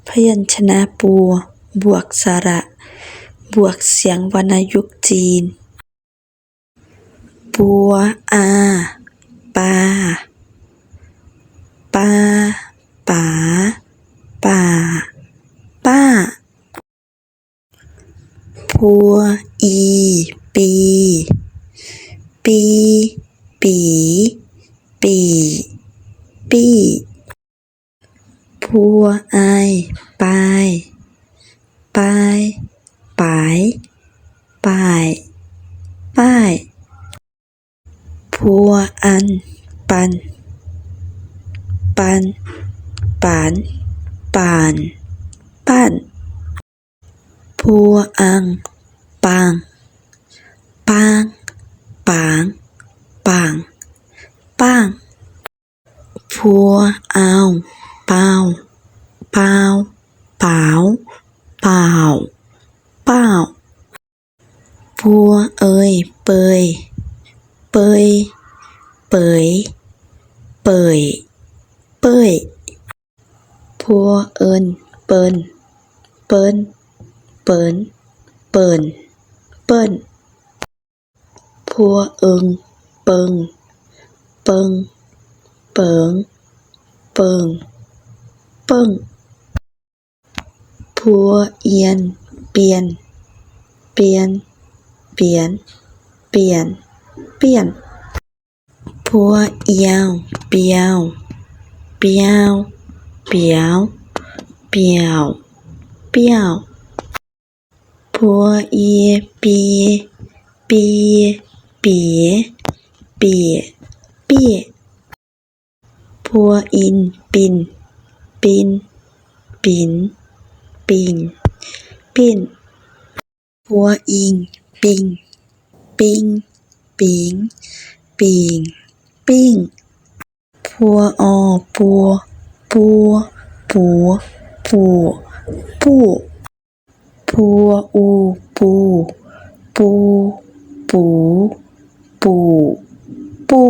ພະຍັນຊະນະປົວ ບວກສະຫຼະ ບວກສຽງວັນນະຍຸກຈີນ. ປົວ ອາ ປາ. ປາ ປາ ປາ ປ້າ. ປົວ ອີ ປີ. ປີ ປີ ປີ ປີ້. ປົວ ອາຍ ປາຍ. ປາຍ ປາຍ ປາຍ ປາຍ. ປົວ ອັນ ປັນ. ປັນ ປັນ ປັນ ປັນ. ປົວ ອັງ ປາງ. ປາງ ປາງ ປາງ ປາງ. ປົວ ອາວ ປາວ. ປາວ ປາວ ປາວ ປາວ. ປົວ ເອີຍ ເປີຍ. ເປີຍ ເປີຍ ເປີຍ ເປີຍ. ປົວ ເອິນ ເປິນ. ເປິນ ເປິນ ເປິນ ເປິ້ນ. ປົວ ເອິງ ເປິງ. ເປິງ ເປິງ ເປິງ ເປິ້ງ. ປົວ ອຽນ ປຽນ. ປຽນ ປຽນ ປຽນ ປຽນ. ປົວ ອຽວ ປຽວ. ປຽວ ປຽວ ປຽວ ປຽວ. ປົວ ເອຍ ເປຍ. ເປຍ ເປຍ ເປຍ ເປຍ. ປົວ ອິນ ປິນ. ປິນ ປິນ ປິນ ປິ້ນ. ປົວ ອິງ ປິງ. ປິງ ປິງ ປິງ ປິ້ງ. ປົວ ອໍ ປົວ. ປົວ ປູ ປູ ປູ. ປົວ ອູ ປູ. ປູ ປູ ປູ ປູ.